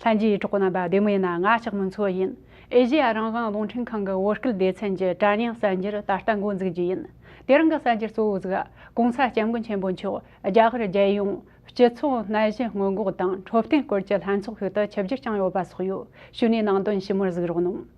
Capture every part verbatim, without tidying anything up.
ལྷན་རྒྱས་གྲོགས་པོ་རྣམ་པ་བདེ་མོ་ཡིན་ན། ང་ཞག་མུན་མཚོ་ཡིན། ཨེ་ཤེ་ཡ་རང་དབང་རླུང་འཕྲིན་ཁང་གི་བོད་སྐད་སྡེ་ཚན་གྱི་དྲ་བརྙན་གསར་འགྱུར་ད་ལྟ་འགོ་འཛུགས་རྒྱུ་ཡིན། དེ་རིང་གི་གསར་འགྱུར་གཙོ་བོ་ཟིག་༸གོང་ས་༸སྐྱབས་མགོན་ཆེན་པོ་མཆོག་རྒྱ་གར་རྒྱལ་ཡོངས་སྤྱི་ཚོགས་ནད་གཞི་སྔོན་འགོག་དང་འཕྲོད་བསྟེན་སྐོར་གྱི་ལྷན་ཚོགས་ཤིག་ཏུ་ཆིབས་བསྒྱུར་བསྐྱངས་ཡོད་པ་སོགས་ཡོད། གཞུག་ནས་ནང་དོན་ཞིབ་མོར་གཟིགས་རོགས་གནང་།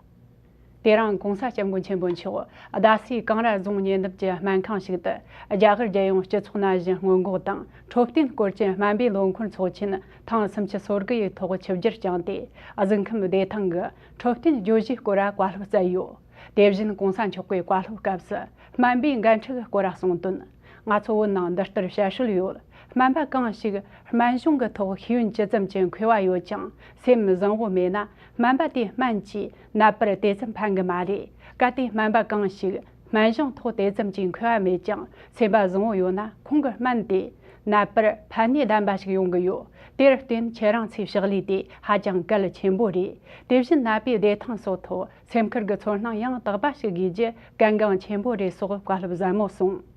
དེ་རིང་༸གོང་ས་༸སྐྱབས་མགོན་ཆེན་པོ་མཆོག་རྡ་སའི་ཀེང་ར་རྫོང་ཉེ་འདབས་ཀྱི་སྨན་ཁང་ཞིག་ཏུ་རྒྱ་གར་རྒྱལ་ཡོངས་སྤྱི་ཚོགས་ནད་གཞི་སྔོན་འགོག་དང་འཕྲོད་བསྟེན་སྐོར་གྱི་སྨན་པའི་ལོ་འཁོར་ཚོགས་ཆེན་ཐེངས་སུམ་ཅུ་སོ་དགུ་ཡི་ཐོག་ཆིབས་བསྒྱུར་བསྐྱངས་ཏེ། གཟིགས་ཁམས་བདེ་ཐང་གི་འཕྲོད་བསྟེན་བརྗོད་གཞིའི་སྐོར་འགོད་ལྷོད་བསྩལ་ཡོད། དེ་བཞིན་༸གོང་ས་མཆོག་གིས་བཀའ་སློབ་སྐབས་སུ་སྨན་པའི་འགན་འཁྲི་གི་སྐོར་གསུངས་དོན། ང་ཚོ་བོད་ནང་འདི་ལྟར་བཤད་སྲོལ་ཡོད། སྨན་པ་གང་ཞིག་སྨན་གཞུང་གི་ཐོག་ཤེས་ཡོན་ཇི་ཙམ་གྱི་མཁས་པ་ཡོད་ཀྱང་སེམས་བཟང་བོ་མེད་ན། སྨན་པ་དེའི་སྨན་གྱིས་ནད་པར་དེ་ཙམ་ཕན་གི་མ་རེད། གལ་ཏེ་སྨན་པ་གང་ཞིག་སྨན་གཞུང་ཐོག་དེ་ཙམ་གྱི་མཁས་པ་མེད་ཀྱང་སེམས་པ་བཟང་བོ་ཡོད་ན། ཁོང་གི་སྨན་དེ་ནད་པར་ཕན་ནུས་ལྡན་པ་ཞིག་ཡོང་གི་ཡོད། དེར་བརྟེན་ཁྱེད་རང་ཚོའི་ཕྱག་ལས་དེ་ཧ་ཅང་གལ་ཆེན་པོ་རེད། དེ་བཞིན་ནད་པའི་བདེ་ཐང་སོགས་ཐོག་སེམས་ཁུར་གྱི་ཚོར་སྣང་ཡང་དག་པ་ཞིག་དགོས་རྒྱུ་གལ་འགངས་ཆེན་པོ་རེད་སོགས་བཀའ་སློབ་ཟབ་མོ་གསུངས།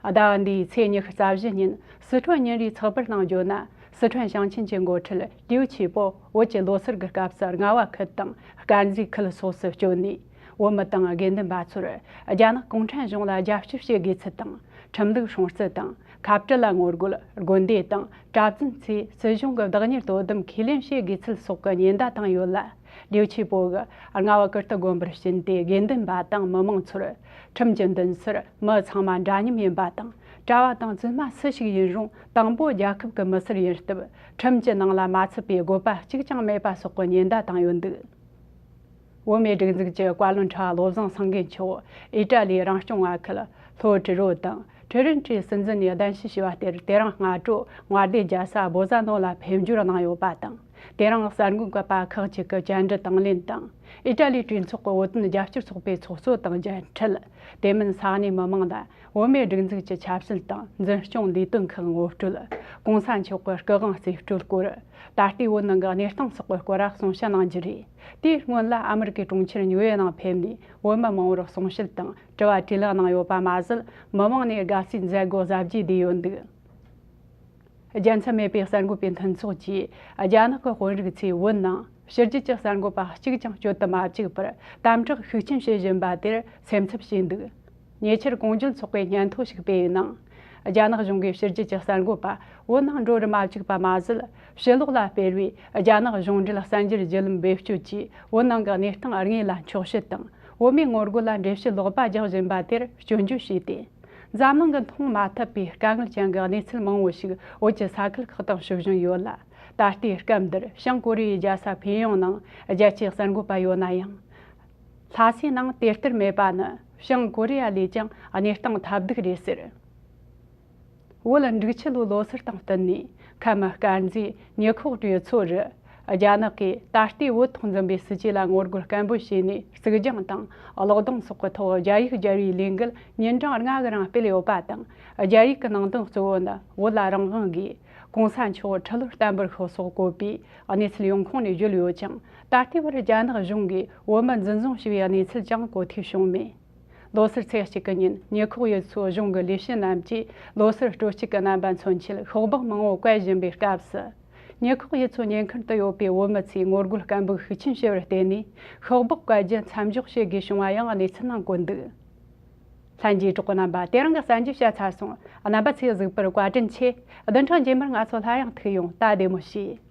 ཟླ་བ་འདིའི་ཚེས་ཉི་ཤུ་རྩ་བཞི་ཉིན་སི་ཁྲོན་ཉིན་རེའི་ཚགས་པར་ནང་བརྗོད་ན། སི་ཁྲོན་ཞིང་ཆེན་གྱི་འགོ་ཁྲིད་ལིའུ་ཆི་པོ་བོད་ཀྱི་ལོ་སར་གྱི་སྐབས་སུ་རྔ་བ་ཁུལ་དང་དཀར་མཛེས་ཁུལ་སོགས་སུ་བསྐྱོད་ནས། བོད་མི་དང་དགེ་འདུན་པ་ཚོར་རྒྱ་ནག་གུང་ཁྲན་གཞུང་ལ་རྒྱབ་སྐྱོར་བྱེད་དགོས་ཚུལ་དང་། ཁྲིམས་ལུགས་སྲུང་བརྩི་དང་ཁ་བྲལ་ལ་ངོ་རྒོལ། དགོན་སྡེ་དང་གྲྭ་བཙུན་ཚོས་སྲིད་གཞུང་གི་བདག་གཉེར་དོ་དམ་ཁས་ལེན་བྱེད་དགོས་ཚུལ་སོགས་ཀྱི་ཉེན་བརྡ་བཏང་ཡོད་ལ། ལིའུ་ཆི་པོ་གིས་རྔ་བ་ཀིརྟི་དགོན་པར་ཕྱིན་ཏེ། དགེ་འདུན་པ་དང་མི་མང་ཚོར་ཁྲིམས་ཀྱི་མདུན་སར་མི་ཚང་མ་འདྲ་མཉམ་ཡིན་པ་དང་། གྲྭ་བ་དང་བཙུན་མ་སུ་ཞིག་ཡིན་རུང་། དང་པོ་རྒྱལ་ཁབ་ཀྱི་མི་སེར་ཡིན་སྟབས། ཁྲིམས་ཀྱི་ནང་ལ་མ་ཚུད་པའི་དགོས་པ་གཅིག་ཀྱང་མེད་པ་སོགས་ཀྱི་ཉེན་བརྡ་བཏང་ཡོད་འདུག། བོད་མིའི་སྒྲིག་འཛུགས་ཀྱི་བཀའ་བློན་ཁྲི་བློ་བཟང་སེང་གེ་མཆོག་ཨི་ཏྲ་ལིའི་རང་སྐྱོང་ཁུལ་ལྷོ་ཏྲི་རོ་དང་ཁྲེ་རེན་ཏྲིའི་སྲིད་འཛིན་ནས་གདན་ཞུ་ཞུས་པ་དེར། དེ་རིང་སྔ་དྲོ་མངའ་སྡེ་རྒྱལ་ས་བོ་ཟ་ནོ་ལ་ཕེབས་འབྱོར་གནང་ཡོད་པ་དང་། དེ་རིང་གསར་འགོད་པ་ཁག་ཅིག་གི་བཅར་འདྲི་དང་ལེན་དང་། ཨི་ཏྲ་ལིའི་གྲོས་ཚོགས་ཀྱི་བོད་དོན་རྒྱབ་སྐྱོར་ཚོགས་པའི་ཚོགས་གཙོ་དང་མཇལ་འཕྲད། དེ་མིན་ས་གནས་མི་མང་ལ་བོད་མིའི་སྒྲིག་འཛུགས་ཀྱི་ཆབ་སྲིད་དང་འཛིན་སྐྱོང་ལས་དོན་ཁག་ངོ་སྤྲོད། གོང་ས་མཆོག་གི་སྐུ་དབང་རྩིས་སྤྲོད་སྐོར། ད་ལྟའི་བོད་ནང་གི་གནས་སྟངས་སོགས་ཀྱི་སྐོར་གསུང་བཤད་གནང་རྒྱུ་རེད། དེའི་སྔོན་ལ་ཨ་མི་རི་ཀའི་གྲོང་ཁྱེར་ཉུའུ་ཡོག་ནང་ཕེབས་ནས་བོད་མི་མང་བོར་གསུང་བཤད་དང་དྲི་བ་དྲིས་ལན་གནང་ཡོད་པ་མ་ཟད། མི་མང་ནས་དགའ་བསུའི་མཛད་སྒོ་གཟབ་རྒྱས་བསྡུས་ཡོད་འདུག། རྒྱལ་མཚམས་མེད་པའི་གསར་འགོད་པའི་མཐུན་ཚོགས་ཀྱིས་རྒྱ་ནག་གི་དཔོན་རིགས་ཚོས་བོད་ནང་ཕྱི་རྒྱལ་གྱི་གསར་འགོད་པ་གཅིག་ཀྱང་བསྐྱོད་དུ་མ་བཅུག་པར་དམ་དྲག་ཤུགས་ཆེན་བྱེད་བཞིན་པ་དེར་སེམས་འཚབ་བྱས་འདུག། ཉེ་ཆར་གོང་བརྗོད་ཚོགས་པས་སྙན་ཐོ་ཞིག་སྤེལ་བའི་ནང་། རྒྱ་ནག་གཞུང་གིས་ཕྱི་རྒྱལ་གྱི་གསར་འགོད་པ་བོད་ནང་འགྲོ་རུ་མ་བཅུག་པ་མ་ཟད། ཕྱི་ལོགས་ལ་སྤེལ་བའི་རྒྱ་ནག་གཞུང་འབྲེལ་གསར་འགྱུར་བརྒྱུད་ལམ་བེད་སྤྱོད་ཀྱིས་བོད་ནང་གི་གནས་སྟངས་དངོས་ལ་འཁྱོག་བཤད་དང་། བོད་མིའི་ངོ་རྒོལ་ལ་འགྲེལ་བཤད་ལོག་པ་རྒྱག་བཞིན་པ་དེར་སྐྱོན་བརྗོད་བྱས་ཏེ། འཛམ་གླིང་གིས་མཐོང་མ་ཐུབ་པའི་དཀའ་ངལ་ཅན་གྱི་གནས་ཚུལ་མང་བོ་ཞིག་བོད་ཀྱི་ས་ཁུལ་ཁག་ཏུ་བྱུང་བཞིན་ཡོད་ལ། ད་ལྟའི་སྐབས་འདིར་བྱང་ཀོ་རི་ཡའི་རྒྱལ་ས་ཕིན་ཡོང་ནང་རྒྱལ་སྤྱིའི་གསར་འགོད་པ་ཡོད་ན་ཡང་། ལྷ་སའི་ནང་དེ་ལྟར་མེད་པ་ནི་བྱང་ཀོ་རི་ཡ་ལས་ཀྱང་གནས་སྟངས་ཐབས་སྡུག་རེད་ཟེར། བོད་འབྲུག་ཆུ་ལོའི་ལོ་སར་དང་བསྟུན་ནས། ཁམས་དཀར་མཛེས་ཉི་ཁོག་གྲོས་ཚོགས་རུ། རྒྱ་ནག་གིས་ད་ལྟའི་བོད་ཐོག་འཛིན་པའི་སྲིད་བྱུས་ལ་ངོ་རྒོལ་སྐད་འབོད་བྱས་ནས། གཙུག་རྒྱང་དང་གློག་སྡོམ་སོགས་ཀྱི་ཐོག་རྒྱ་ཡིག་སྦྱར་བའི་ལས་འགུལ་ཉིན་གྲངས་ལྔ་གི་རིང་སྤེལ་ཡོད་པ་དང་། རྒྱ་ཡིག་གི་ནང་དོན་གཙོ་བོ་ནི། བོད་ལ་རང་དབང་དགོས། གོང་ས་མཆོག་ཁྲི་ལོར་བརྟན་པར་ཤོག་སོགས་བཀོད་པའི་གནས་ཚུལ་ཡོང་ཁུངས་ནས་བརྗོད་ཡོད་ཀྱང་། ད་ལྟའི་བར་རྒྱ་ནག་གཞུང་གིས་བོད་མི་འཛིན་བཟུང་བྱས་པའི་གནས་ཚུལ་ཀྱང་གོ་ཐོས་བྱུང་མེད། ལོ་སར་ཚེས་གཅིག་གི་ཉིན། ཉི་ཁོག་ཡུལ་ཚོའི་གཞུང་གི་ལས་བྱེད་རྣམས་ཀྱིས་ལོ་སར་སྤྲོ་སྐྱིད་ཀྱི་རྣམ་པ་མཚོན་ཆེད་ཤོག་སྦག་མང་བོ་བཀལ་བཞིན་པའི་སྐབས་སུ། ཉི་ཁོག་ཡུལ་ཚོའི་ཉེ་འཁོར་དུ་ཡོད་པའི་བོད་མི་ཚོས་ངོ་རྒོལ་སྐད་འབོད་ཤུགས་ཆེན་བྱས་པར་བརྟེན་ནས། ཤོག་སྦག་བཀལ་རྒྱུ་མཚམས་འཇོག་བྱེད་དགོས་བྱུང་བ་ཡང་གནས་ཚུལ་ནང་བཀོད་འདུག། ལྷན་རྒྱས་གྲོགས་པོ་རྣམ་པ། དེ་རིང་གི་གསར་འགྱུར་བཤད་ཚར་སོང་། རྣམ་པ་ཚོས་གཟིགས་པར་བཀའ་དྲིན་ཆེ། བདུན་ཕྲག་རྗེས་མར་ང་ཚོ་སླར་ཡང་ཐུག་ཡོང་། ད་བདེ་མོ་བྱོས།